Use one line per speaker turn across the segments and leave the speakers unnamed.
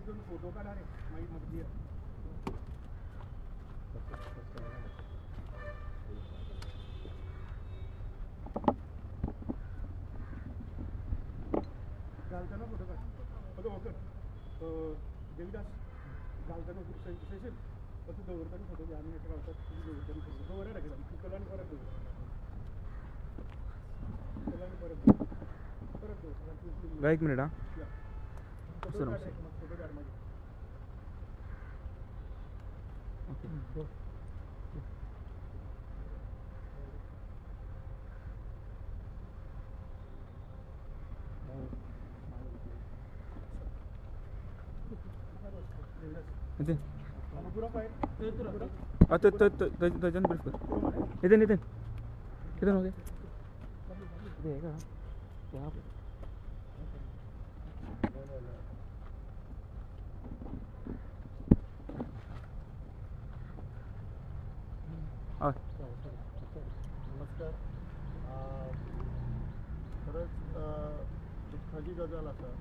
दोन फोटो काडा रे मागीर म्हाका दिया. घालतना फोटो काड. ओके ओके देवीदास घालतना सेशील असो दवरतना फोटो घे. आमी अशें घालतात दवरतना फोटो दवरा दाखयता कला आनी परत दवर. कला आनी परत दवर. परत दवर.
एक मिनिट. हां,
फोटो फोटो काड मागीर.
ओके. नितीन, थंयच्यान ब्रीफ कर. नितीन नितीन नितीन. ओके. हय.
नमस्कार. खरंच दुःखाची गजाल आसा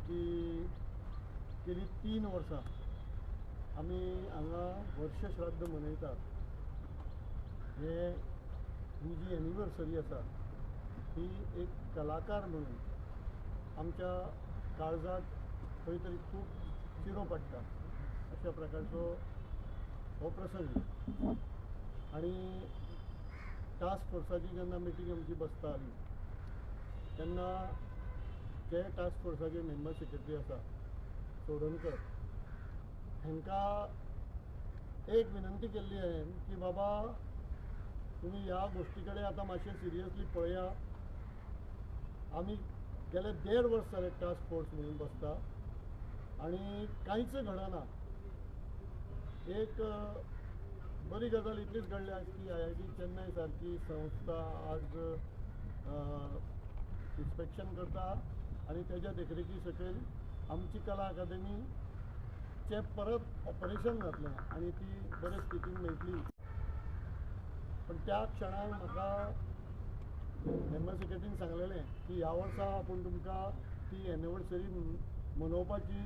की गेली 3 वर्सां आमी हांगा वर्षश्राद्ध मनयतात. हे ही जी एनिवर्सरी आसा ही एक कलाकार म्हणून आमच्या काळजाक खंय तरी खूब चिरो पडटा अशा प्रकारचो हो प्रसंग. आनी टास्क फोर्साची जेन्ना मिटींग आमची बसताली तेन्ना जे टास्क फोर्साचे मेंबर सेक्रेटरी आसा चोडणकर हांकां एक विनंती केल्ली हांवें की बाबा तुमी ह्या गोश्टी कडेन आतां मातशें सिरियसली पळया. आमी गेले 1.5 वर्स जाले टास्क फोर्स म्हणून बसता आनी कांयच घडना. एक बरी गजाल इतलीच घडल्या की IIT Chennai सारकी संस्था आज इन्स्पेक्शन करता आनी तेज्या देखरेखी सकयल आमची कला अकादमीचें परत ऑपरेशन जातलें आनी ती बरे स्थितीन मेळटली. पण त्या क्षणाक म्हाका मेंबर सेक्रेटरीन सांगलेलें की ह्या वर्सा आपूण तुमकां ती एनिवर्सरी मनोवपाची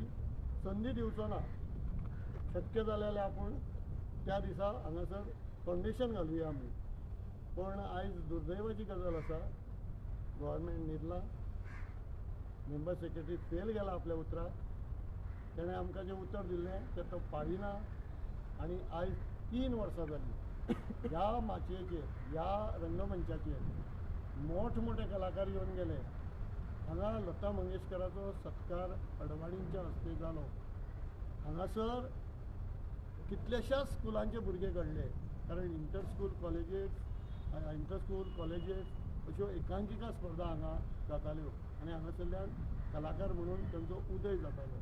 संदी दिवचो ना. शक्य जालें जाल्यार आपूण त्या दिसा हांगासर फावंडेशन घालुया आमी. पण आयज दुर्दैवाची गजाल आसा, गव्हर्मेंट न्हिदलां, मेंबर सेक्रेटरी फेल गेला आपल्या उतराक. तेणें आमकां जें उतर दिल्लें तें तो पाळिना आनी आयज 3 वर्सां जालीं ह्या माचयेचेर ह्या रंगमंचाचेर मोठ मोठे कलाकार येवन गेले. हांगा लता मंगेशकराचो सत्कार अडवाणींच्या हस्ते जालो. हांगासर कितल्याशाच स्कुलांचे भुरगे घडले, कारण inter school colleges inter school colleges अश्यो एकांकिका स्पर्धा हांगा जाताल्यो आनी हांगासरल्यान कलाकार म्हणून तांचो उदय जातालो.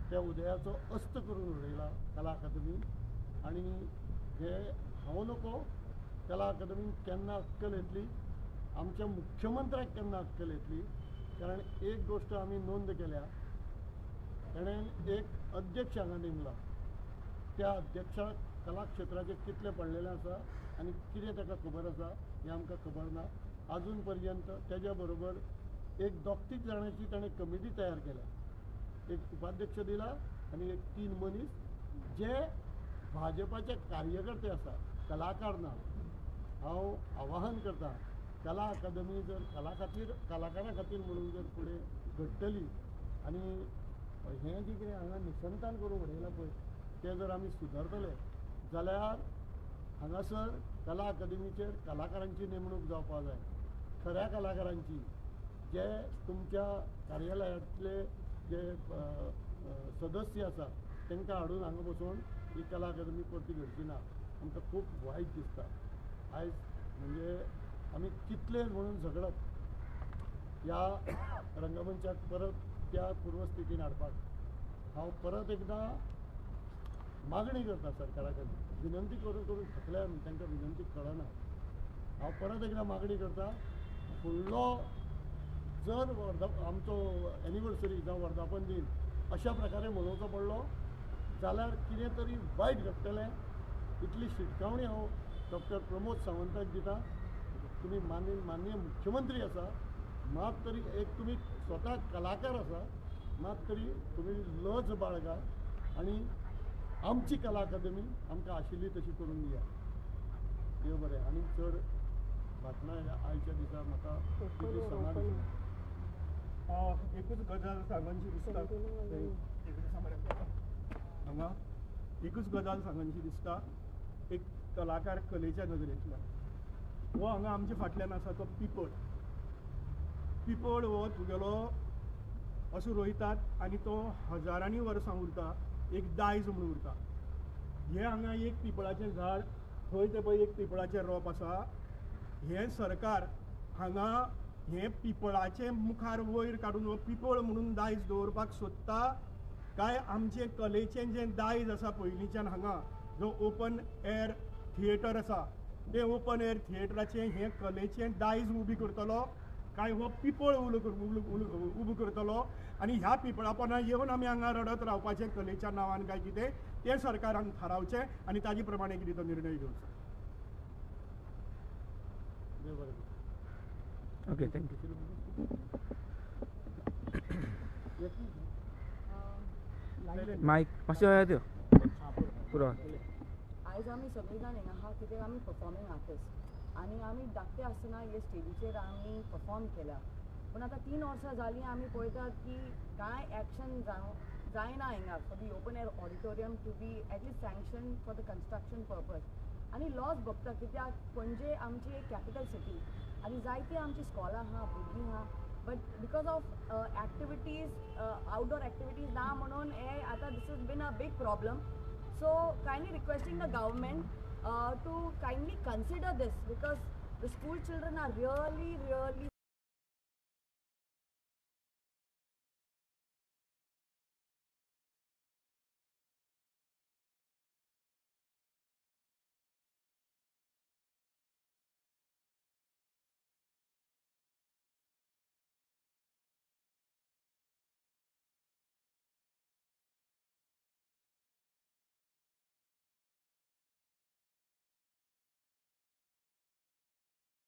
त्या उदयाचो अस्त करून उडयला कला अकादमीन. आनी हे हांव नको कला अकादमीन केन्ना अक्कल येतली, आमच्या मुख्यमंत्र्याक केन्ना अक्कल येतली. कारण एक गोश्ट आमी नोंद केल्या, ताणें एक अध्यक्ष हांगा नेमला. त्या अध्यक्षाक कला क्षेत्राचेर कितलें पडलेलें आसा आनी कितें ताका खबर आसा हें आमकां खबर ना. आजून पर्यंत तेज्या बरोबर एक 2-3 जाणांची ताणें कमिटी तयार केल्या. एक उपाध्यक्ष दिला आनी एक 3 मनीस जे भाजपाचे कार्यकर्ते आसा, कलाकार ना. हांव आवाहन करता, कला अकादमी जर कला खातीर कलाकारां खातीर म्हणून जर फुडें घडटली आनी हें जें कितें हांगा निसंतान करून उडयलां पळय तें जर आमी सुदारतले जाल्यार हांगासर कला अकादमीचेर कलाकारांची नेमणूक जावपाक जाय. खऱ्या कलाकारांची, जे तुमच्या कार्यालयांतले जे सदस्य आसा तांकां हाडून हांगा बसोवन ही कला अकादमी परती घडची ना. आमकां खूब वायट दिसता आयज. म्हणजे आमी कितले म्हणून झगडप ह्या रंगमंचाक परत त्या पूर्वस्थितीन हाडपाक. हांव परत एकदां मागणी करता सरकारा कडेन, विनंती करून करून थकले आमी, तांकां विनंती कळना. हांव परत एकदां मागणी करता, फुडलो जर वर्धा आमचो एनिवर्सरी जावं वर्धापन दिन अशा प्रकारे मनोवचो पडलो जाल्यार कितें तरी वायट घडटलें इतली शिटकावणी हांव डॉक्टर प्रमोद सावंताक दिता. तुमी माननीय मुख्यमंत्री आसा, मात तरी एक तुमी स्वता कलाकार आसा, मात तरी तुमी लज बाळगा आनी आमची कला अकादमी आमकां आशिल्ली तशी करून दिया. देव बरें. आनी चड भाशणां आयच्या दिसा म्हाका तितली समा दिसना.
एकूच गजाल सांगनशी दिसता, हांगा एकूच गजाल सांगनशी दिसता, एक कलाकार कलेच्या नदरेंतल्यान हो हांगा आमच्या फाटल्यान आसा तो पिपळ. पिपळ हो तुगेलो असो रोयतात आनी तो हजारांनी वर्सां उरता, एक दायज म्हणून उरता. हें हांगा एक पिपळाचें झाड, थंय तें पळय एक पिपळाचें रोप आसा. हें सरकार हांगा हें पिपळाचें मुखार वयर काडून हो पिपळ म्हणून दायज दवरपाक सोदता काय आमचें कलेचें जें दायज आसा पयलींच्यान हांगा जो ओपन एयर थिएटर आसा तें ओपन एयर थिएटराचें हें कलेचें दायज उबी करतलो काय हो पिपळ उबो करतलो आनी ह्या पिपळा पोंदा येवन आमी हांगा रडत रावपाचें कलेच्या नांवान काय कितें तें सरकारान थारावचें आनी ताजे प्रमाणे कितें तो निर्णय घेवचो.
Okay, thank you. Mic मातशें हय त्यो पुरो.
आयज आमी सगळीं जाण हांगा आहा कित्याक आमी परफॉर्मींग आर्टिस्ट आनी आमी धाकटे आसतना हे स्टेजीचेर आमी परफॉर्म केल्या, पूण आतां 3 वर्सां जालीं आमी पळयतात की कांय एक्शन जायना हिंगा for the open air auditorium to be at least sanction for the construction purpose. आनी लॉस भोगता कित्याक पणजे आमची एक कॅपिटल सिटी आनी जायती आमची स्कॉलां आहा, भुरगीं आहा, but because of activities outdoor activities ना म्हणून हे आतां this is been a big problem. So kindly requesting the government to kindly consider this because the school children are really really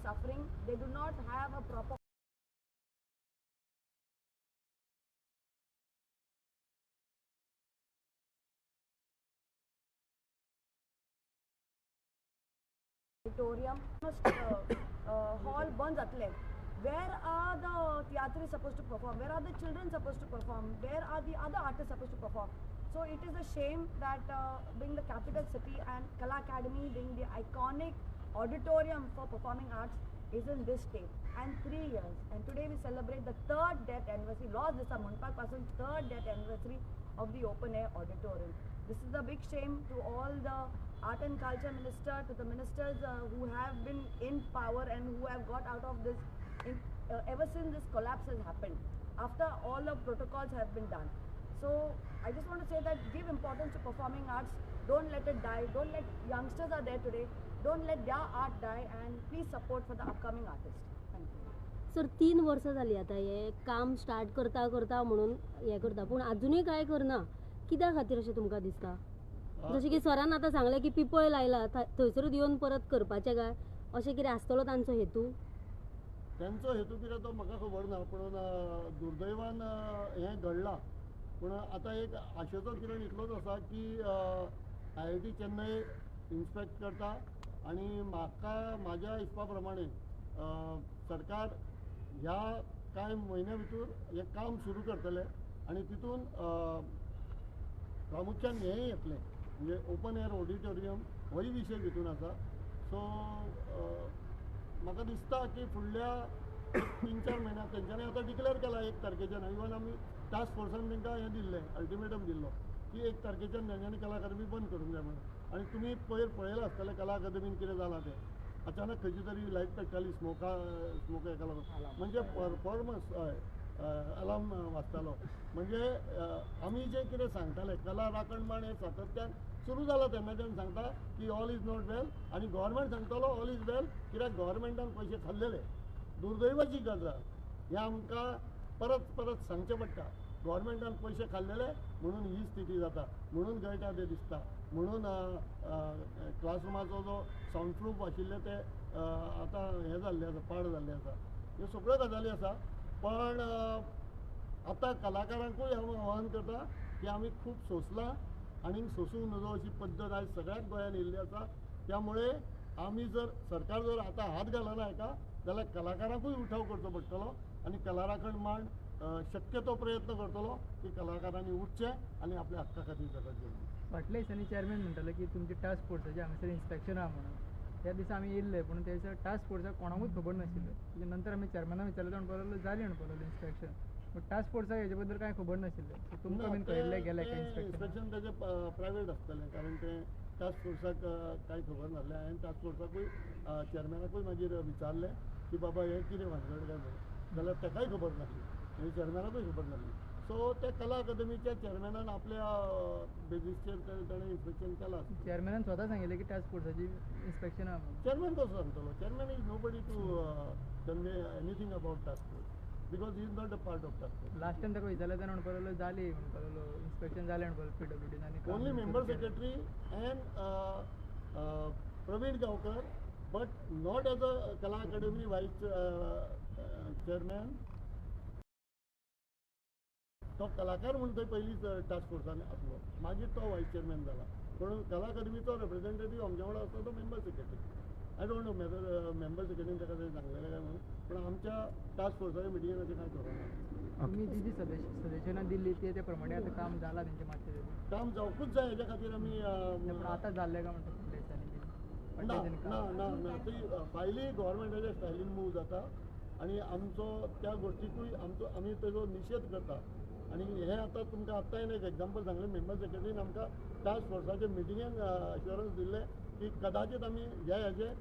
suffering. They do not have a proper auditorium. Hall बंद जातले. Where are the theatres supposed to perform? Where are the children supposed to perform? Where are the other artists supposed to perform? So it is a shame that being the capital city and Kala Academy being the iconic auditorium for performing arts is in this state. And 3 years, and today we celebrate the 3rd death anniversary, lost this Munpak Pasun 3rd death anniversary of the open air auditorium. This is a big shame to all the art and culture minister, to the ministers who have been in power and who have got out of this ever since this collapse has happened, after all the protocols have been done. So I just want to say that give importance to performing arts, don't let it die, don't let youngsters are there today, don't let their art die, and please support for the upcoming artists. Thank you.
Sir, 3 वर्सां जाली आतां हें काम start करता करता म्हणून हें करता, पूण आजुनूय कांय करना, कित्या खातीर अशें तुमकां दिसता? जशें की सरान आतां सांगलें की पिपळ लायला थंयसरूच येवन परत करपाचें काय अशें कितें आसतलो तांचो हेतू?
तांचो हेतू कितें तो म्हाका खबर ना, पूण दुर्दैवान हें घडलां. पूण आतां एक आशेचो किरण इतलोच आसा की IIT Chennai inspect करता आनी म्हाका म्हाज्या हिसपा प्रमाणे सरकार ह्या कांय म्हयन्या भितर हें काम सुरू करतलें आनी तितून प्रामुख्यान हें येतलें, म्हणजे ओपन एयर ऑडिटोरियम होय विशय भितून आसा. सो म्हाका दिसता की फुडल्या 3-4 म्हयन्याक तेंच्यांनी आतां डिक्लेर केला 1 तारखेच्यान, इवन आमी टास्क फोर्सान तांकां हें दिल्लें, अल्टिमेटम दिल्लो की 1 तारखेच्यान तेंच्यांनी कला अकादमी बंद करूंक जाय म्हणून. आनी तुमी पयर पळयलां आसतलें कला अकादमीन कितें जालां तें, अचानक खंयची तरी लायट पेट्टाली, स्मोक हेका लागून, म्हणजे परफॉर्मन्स हय अलार्म वाजतालो. म्हणजे आमी जें कितें सांगताले कला राखण मांड हें सातत्यान सुरू जाला तेन्नाच्यान सांगता की ऑल is not वेल, आनी गव्हर्मेंट सांगतलो ऑल is वेल, कित्याक गव्हर्मेंटान पयशे खाल्लेले. दुर्दैवाची गजाल हें आमकां परत परत सांगचें पडटा, गव्हर्मेंटान पयशे खाल्लेले म्हणून ही स्थिती जाता, म्हणून गळटा तें दिसता, म्हणून क्लासरुमाचो जो सावंड प्रूफ आशिल्ले ते आतां हें जाल्लें आसा, पाड जाल्लें आसा. ह्यो सगळ्यो गजाली आसा, पण आतां कलाकारांकूय हांव आव्हान करता की आमी खूब सोंसलां आनी सोंसूंक नजो अशी पद्दत आयज सगळ्याक गोंयान येयल्ली आसा. त्यामुळे आमी जर सरकार जर आतां हात घालना हेका जाल्यार कलाकारांकूय उठाव करचो पडटलो आनी कला राखण मांड शक्य तो प्रयत्न करतलो की कलाकारांनी उठचें आनी आपल्या हक्का खातीर झगडचें.
फाटल्या दिसांनी चेअरमॅन म्हणटाले की तुमचे टास्क फोर्साचे हांगासर इन्स्पेक्शन आहा म्हणून. त्या दिसा आमी येयल्ले पूण त्या दिसा टास्क फोर्साक कोणाकूच खबर नाशिल्लें. तेजे नंतर आमी चेअरमॅनाक विचारलें, तो म्हणपाक लागलो जालें म्हणपाक लागलो इन्स्पेक्शन, बट टास्क फोर्साक हेजे बद्दल कांय खबर नाशिल्लें. सो तुमकां बीन कळिल्लें गेलें काय इन्स्पेक्शन?
इन्स्पेक्शन तेजें प्रायवेट आसतलें, कारण तें टास्क फोर्साक कांय खबर नासलें. हांवें टास्क फोर्साकूय चेअरमॅनाकूय मागीर विचारलें की बाबा हें कितें भानगड काय म्हणून, जाल्यार ताकाय खबर नासली आनी चेअरमॅनाकूय खबर नासली. सो त्या कला अकादमीच्या चेअरमॅनान आपल्या बेजीसचेर ताणें इन्स्पेक्शन केलां.
चेअरमॅनान स्वता सांगिल्लें की टास्क फोर्साची इन्स्पेक्शन आहा म्हणून.
चेअरमॅन कसो सांगतलो? Chairman is nobody to convey anything about task force because he is not a part of task force.
Last time ताका विचारलें तेन्ना म्हणपाक लागलो जाली म्हणपाक लागलो इन्स्पेक्शन जालें म्हणपाक लागलो पीडब्ल्यूडीन आनी
only member secretary and Praveen Gaonkar, but not as a Kala Akademi vice chairman. तो कलाकार म्हूण थंय पयलींच टास्क फोर्सान आसलो, मागीर तो वायस चेअरमॅन जाला. पूण कला अकादमीचो रिप्रेझेंटेटीव आमच्या वांगडा आसता तो member secretary. I don't know member सेक्रेटरीन ताका थंय सांगलेलें काय म्हणून, पूण आमच्या टास्क फोर्साच्या मिटिंगेन अशें कांय खबर ना.
तुमी जी जी सजेशनां दिल्ली ते त्या प्रमाणे आतां काम जालां तेंचें मातशें?
काम जावकूच जाय हेज्या खातीर आमी.
पूण आतां जाल्लें काय म्हणटा फुडल्या दिसांनी?
ना ना ना ना, ती फायली गव्हर्मेंटाच्या स्टायलीन मूव जाता आनी आमचो त्या गोश्टीकूय आमचो आमी तेजो निशेध करता. आनी हें आतां तुमकां आत्तां एक एग्जाम्पल सांगलें, मेंबर सेक्रेटरीन आमकां टास्क फोर्साचे मिटिंगेन अश्योरन्स दिल्लें की कदाचित आमी ह्या हेजें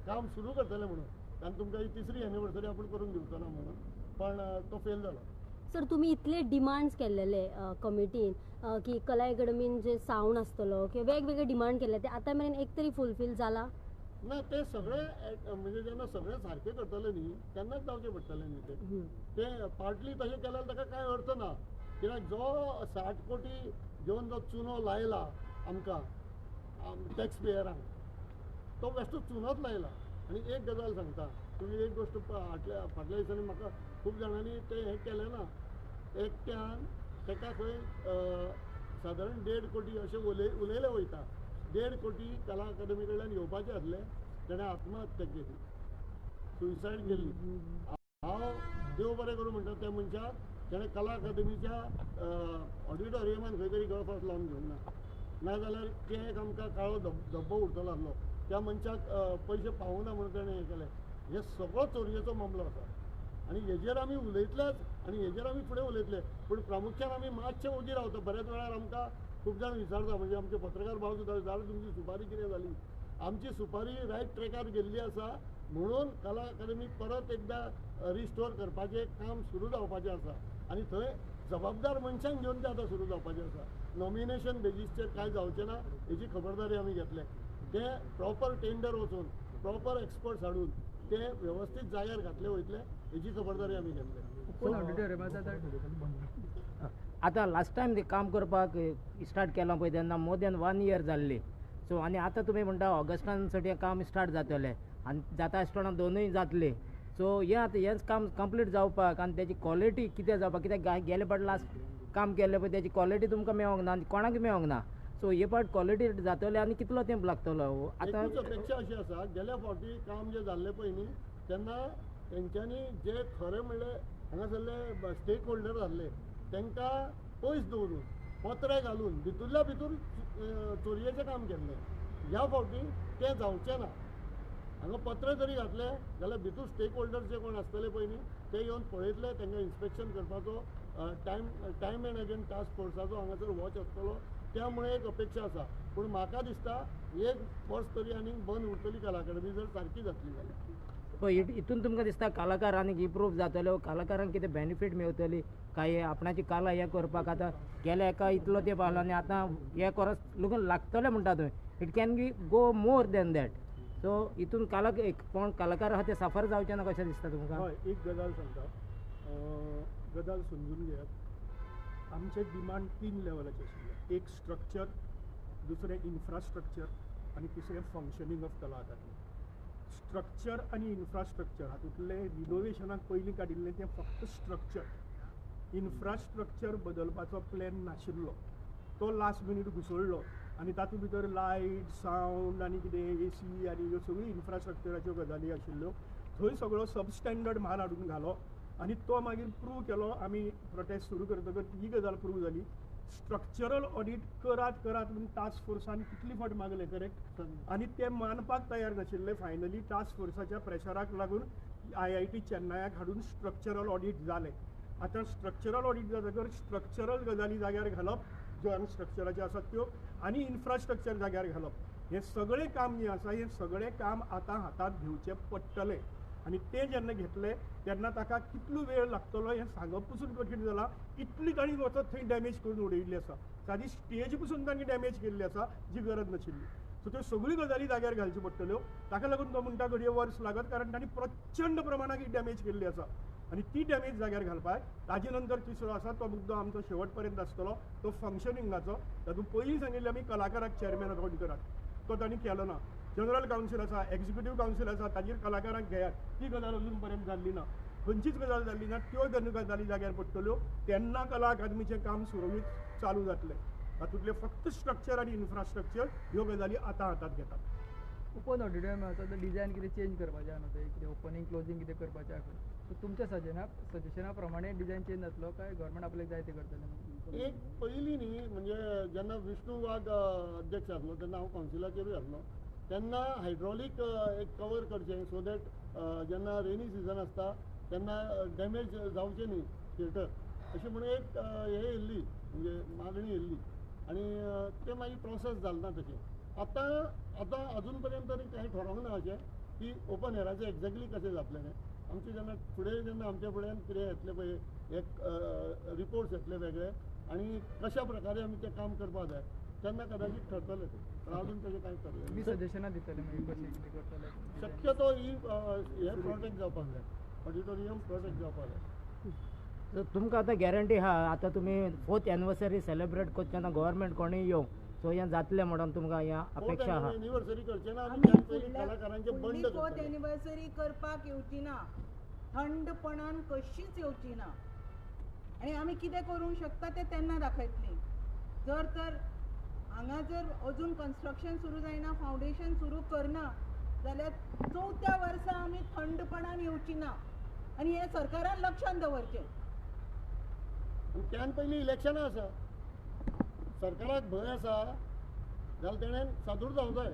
काम सुरू करतले म्हणून, कारण तुमकां ही तिसरी एनिवर्सरी आपूण करूंक दिवचो ना म्हणून, पण तो फेल जालो.
सर, तुमी इतले डिमांड्स केल्लेले कमिटीन की कला अकादमीन जे सावंड आसतलो किंवा वेगवेगळे डिमांड केल्ले ते आतां मेरेन एक तरी फुलफील जाला
ना? ते सगळे म्हणजे जेन्ना सगळे सारके करतले न्ही तेन्नाच जावचें पडटलें न्ही. ते ते पार्टली तशें केल्यार ताका कांय अर्थ ना, कित्याक जो 60 कोटी घेवन जो चुनो लायला आमकां टॅक्स पेयरांक, तो बेश्टो चुनोच लायला. आनी एक गजाल सांगता, तुमी एक गोश्ट फाटल्या दिसांनी म्हाका खूब जाणांनी तें हें केलें ना. एकट्यान ताका खंय सादारण 1.5 कोटी अशें उलयले वयता, 1.5 कोटी कला अकादमी कडल्यान येवपाचे आसले, ताणें आत्महत्या केली, सुसायड केली. हांव देव बरें करूं म्हणटा त्या मनशाक, ताणें कला अकादमीच्या ऑडिटोरियमान खंय तरी गळफास लावन घेवंक ना, नाजाल्यार तें एक आमकां काळो धब्बो उरतलो आसलो. त्या मनशाक पयशे पावना म्हणून ताणें हें केलें. हें सगळो चोरयेचो मामलो आसा आनी हेजेर आमी उलयतलेच आनी हेजेर आमी फुडें उलयतले, पूण प्रामुख्यान आमी मातशे ओगी रावता. बऱ्याच वेळार आमकां खूब जाण विचारता, म्हणजे आमचे पत्रकार भाव सुद्दां विचारता तुमची सुपारी कितें जाली. आमची सुपारी रायट ट्रॅकार गेल्ली आसा म्हणून कला अकादमी परत एकदां रिस्टोर करपाचें काम सुरू जावपाचें आसा आनी थंय जबाबदार मनशांक घेवन तें आतां सुरू जावपाचें आसा. नॉमिनेशन बेजीसचेर कांय जावचें ना हेची खबरदारी आमी घेतले. ते प्रॉपर टेंडर वचून प्रॉपर एक्सपर्ट्स हाडून ते वेवस्थीत जाग्यार घातले वयतले हेची खबरदारी आमी घेतले.
आतां लास्ट टायम ते काम करपाक स्टार्ट केलां पळय तेन्ना मोर दॅन 1 इयर जाल्ली. सो आनी आतां तुमी म्हणटा ऑगस्टान सगळें काम स्टार्ट जातलें आनी जाता आसतना दोनूय जातली. सो हें आतां हेंच काम कंप्लीट जावपाक आनी तेजी क्वॉलिटी कितें जावपाक, कित्याक गेले फावट लास्ट काम केल्लें पळय तेजी क्वॉलिटी तुमकां मेळोंक ना आनी कोणाक मेळोंक ना. सो हे फावट क्वॉलिटी जातली आनी कितलो तेंप लागतलो? आतां
एकूच अपेक्षा अशी आसा, गेल्या फावटी काम जें जाल्लें पळय न्ही तेन्ना तेंच्यांनी जे खरें म्हणल्यार हांगासरले स्टेक होल्डर आसले तांकां पयस दवरून पत्रे घालून भितूरल्या भितूर चोरयेचें काम केल्लें. ह्या फावटी तें जावचें ना. हांगा पत्रे जरी घातले जाल्यार भितूर स्टेक होल्डर जे कोण आसतले पळय न्ही ते येवन पळयतले, तांकां इन्स्पेक्शन करपाचो टायम एंड अगेन टास्क फोर्साचो हांगासर वॉच आसतलो. त्यामुळे एक अपेक्षा आसा, पूण म्हाका दिसता एक वर्स तरी आनीक बंद उरतली कला अकादमी जर सारकी जातली जाल्यार.
पळय हितून तुमकां दिसता कलाकार आनीक इम्प्रूव जातले, कलाकारांक कितें बेनिफीट मेळटली काय आपणाची कला हें करपाक? आतां गेल्या एका इतलो तेंप आसलो आनी आतां हें कोरस लोक लागतलें म्हणटा तुवें, it can be go more than that. So हितून कोण कलाकार आहा ते सफर जावचे ना कशें दिसता तुमकां?
हय, एक गजाल सांगता, गजाल समजून घेयात. आमचे डिमांड 3 लेवलाचे आशिल्ले, एक स्ट्रक्चर, दुसरें इन्फ्रास्ट्रक्चर आनी तिसरें फंक्शनींग ऑफ कला अकादमी. स्ट्रक्चर आनी इन्फ्रास्ट्रक्चर हातूंतलें रिनोवेशनाक पयलीं काडिल्लें तें फक्त स्ट्रक्चर. इन्फ्रास्ट्रक्चर बदलपाचो प्लॅन नाशिल्लो, तो लास्ट मिनीट घुसळ्ळो आनी तातूंत भितर लायट, सावंड आनी कितें एसी आनी ह्यो सगळ्यो इन्फ्रास्ट्रक्चराच्यो गजाली आशिल्ल्यो. थंय सगळो सबस्टँडर्ड म्हाल हाडून घालो आनी तो मागीर प्रूव केलो. आमी प्रोटेस्ट सुरू करतकच ही गजाल प्रूव जाली. स्ट्रक्चरल ऑडीट करात करात म्हणून टास्क फोर्सान कितली फावट मागलें, करेक्ट, आनी ते मानपाक तयार नाशिल्ले. फायनली टास्क फोर्साच्या प्रेशराक लागून IIT चेन्नयाक हाडून स्ट्रक्चरल ऑडीट जालें. आतां स्ट्रक्चरल ऑडीट जातकर स्ट्रक्चरल गजाली जाग्यार घालप ज्यो अनस्ट्रक्चराच्यो आसात त्यो आनी इन्फ्रास्ट्रक्चर जाग्यार घालप, हें सगळें काम जें आसा हें सगळें काम आतां हातांत घेवचें पडटलें. आनी तें जेन्ना घेतलें तेन्ना ताका कितलो वेळ लागतलो हें सांगप पसून कठीण जालां. इतली तांणी वचत थंय डॅमेज करून उडयिल्ली आसा, सादी स्टेज पसून तांणी डॅमेज केल्ली आसा जी गरज नाशिल्ली. सो त्यो सगळ्यो गजाली जाग्यार घालच्यो पडटल्यो. ताका लागून तो म्हणटा घडये वर्स लागत, कारण तांणी प्रचंड प्रमाणांत ही डॅमेज केल्ली आसा आनी ती डॅमेज जाग्यार घालपाक. ताजे नंतर तिसरो आसा तो मुद्दो आमचो शेवट पर्यंत आसतलो, तो फंक्शनिंगाचो. तातूंत पयलीं सांगिल्लें आमी कलाकाराक चेअरमॅन अपॉयंट करात, तो तांणी केलो ना. जनरल कावन्सील आसा, एक्झिक्युटीव कावन्सील आसा, ताजेर कलाकारांक घेयात, ती गजाल अजून पर्यंत जाल्ली ना, खंयचीच गजाल जाल्ली ना. त्यो जेन्ना गजाली जाग्यार पडटल्यो तेन्ना कला अकादमीचें काम सुरळीत चालू जातलें. तातूंतलें फक्त स्ट्रक्चर आनी इन्फ्रास्ट्रक्चर ह्यो गजाली आतां हातांत घेतात.
ओपन ऑडिटोरियम आसा तर डिजायन कितें चेंज करपाचें आहा न्हू, तें कितें ओपनींग क्लोजींग कितें करपाचें आहा, सो तुमच्या सजेशना प्रमाणे डिजायन चेंज जातलो काय गव्हर्मेंट आपल्याक जाय तें करतलें?
एक पयलीं न्ही म्हणजे जेन्ना विष्णू वाघ अध्यक्ष आसलो तेन्ना हांव कावन्सिलाचेरूय आसलो, तेन्ना हायड्रॉलीक एक कवर करचें सो that जेन्ना रेनी सिजन आसता तेन्ना डॅमेज जावचें न्ही थिएटर, अशें म्हणून एक हें येयल्ली म्हणजे मागणी येयल्ली आनी तें मागीर प्रोसेस जालें ना तशें. आतां आतां अजून पर्यंत तरी कांय ठरोवंक ना अशें की ओपन एराचें एक्झॅक्टली कशें जातलें तें. आमचें जेन्ना फुडें जेन्ना आमच्या फुड्यान कितें येतलें पळय एक रिपोर्ट्स येतले वेगळे आनी कशा प्रकारे आमी तें काम करपाक जाय तेन्ना कदाचित ठरतलें तें, पण अजून तशें कांय ठरलें.
तुमी सजेशनां दितले मागीर कशें कितें करतले?
शक्यतो ही हें प्रोटेक्ट जावपाक जाय, ऑडिटोरियम प्रोटेक्ट जावपाक जाय.
सो तुमकां आतां गॅरंटी आहा, आतां तुमी 4th anniversary celebrate करता तेन्ना गव्हर्मेंट कोणूय येवं सो हें जातलें म्हणून तुमकां हें अपेक्षा आहा?
एनिवर्सरी करचे ना आमी, त्यान पयलीं कलाकारांचें बंड करतले.
4th anniversary करपाक येवची ना, थंडपणान कशीच येवची ना, आनी आमी कितें करूंक शकता तें तेन्ना दाखयतलीं. जर तर हांगा जर अजून कन्स्ट्रक्शन सुरू जायना, फावंडेशन सुरू करना जाल्यार 4थ्या वर्सा आमी थंडपणान येवची ना, आनी हें सरकारान लक्षांत दवरचें.
त्यान पयलीं इलेक्शनां आसा, सरकाराक भंय आसा जाल्यार तेणें सादूर जावंक जाय.